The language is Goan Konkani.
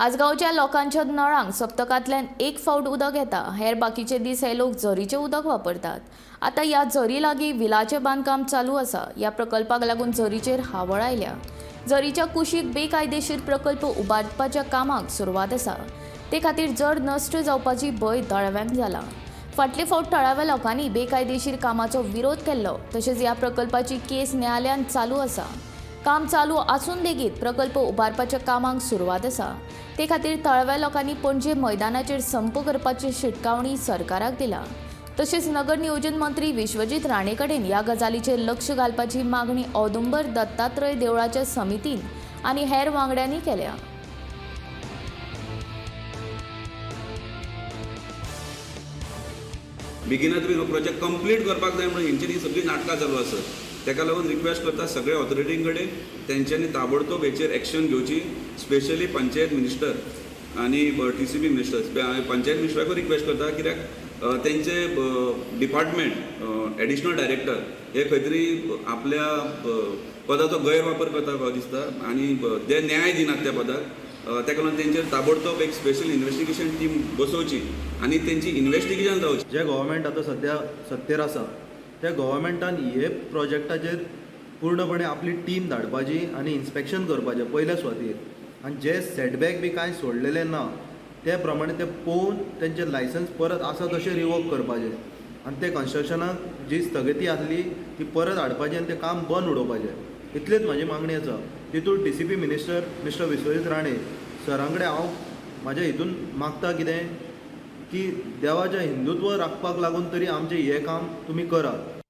आसगांवच्या लोकांच्या नळांक सप्तकांतल्यान एक फावट उदक येता. हेर बाकीचे दीस हे लोक झरीचें उदक वापरतात. आतां ह्या झरी लागीं विलाचें बांदकाम चालू आसा. ह्या प्रकल्पाक लागून झरीचेर हावळ आयल्या. झरीच्या कुशीक बेकायदेशीर प्रकल्प उबारपाच्या कामाक सुरवात आसा. ते खातीर जर नश्ट जावपाची भंय थळाव्यांक जाला. फाटले फावट थळाव्या लोकांनी बेकायदेशीर कामाचो विरोध केल्लो. तशेंच ह्या प्रकल्पाची केस न्यायालयांत चालू आसा. काम चालू आसून लेगीत प्रकल्प उबारपाच्या कामाक सुरवात आसा. ते खातीर थळाव्या लोकांनी पणजे मैदानाचेर संप करपाची शिटकावणी सरकाराक दिला. तशेंच नगर नियोजन मंत्री विश्वजीत राणे कडेन ह्या गजालीचेर लक्ष घालपाची मागणी औदुंबर दत्तात्रय देवळाच्या समितीन आनी हेर वांगड्यांनी केल्या. बेगिनात बेगीन हो प्रोजेक्ट कंप्लीट करपाक जाय म्हणून हेंच्यांनी सगळीं नाटकां चालू आसात. ताका लागून रिक्वेस्ट करता सगळ्या ऑथॉरिटीं कडेन, तेंच्यांनी ताबडतोब हेचेर एक्शन घेवची. स्पेशली पंचायत मिनिस्टर आनी टीसीबी मिनिस्टर. पंचायत मिनिस्टराकूय रिक्वेस्ट करता, कित्याक तेंचे डिपार्टमेंट एडिशनल डायरेक्टर हे खंय तरी आपल्या पदाचो गैरवापर करता कसो दिसता आनी ते न्याय दिनात त्या पदाक. ताका लागून तेंचेर ताबडतोब एक स्पेशल इन्वेस्टिगेशन टीम बसोवची आनी तेंची इन्वेस्टिगेशन जावची. जे गव्हर्मेंट आतां सद्या सत्तेर आसा, त्या गव्हर्मेंटान हे प्रोजेक्टाचेर पूर्णपणे आपली टीम धाडपाची आनी इन्स्पेक्शन करपाचें पयल्या सुवातेर आनी जे सेटबॅक बी कांय सोडलेले ना, ते प्रमाणे ते पळोवन तेंचे लायसन्स परत आसा तशें रिवोक करपाचें आनी ते कन्स्ट्रक्शनाक जी स्थगिती आसली ती परत हाडपाची आनी तें काम बंद उडोवपाचें. इतलेच म्हाजी मागणी आसा. तितून TCP minister mister Vishwajit Rane सरां कडेन हांव म्हाज्या हितून मागता कितें की देवाचें हिंदुत्व राखपाक लागून तरी आमचें हें काम तुमी करात.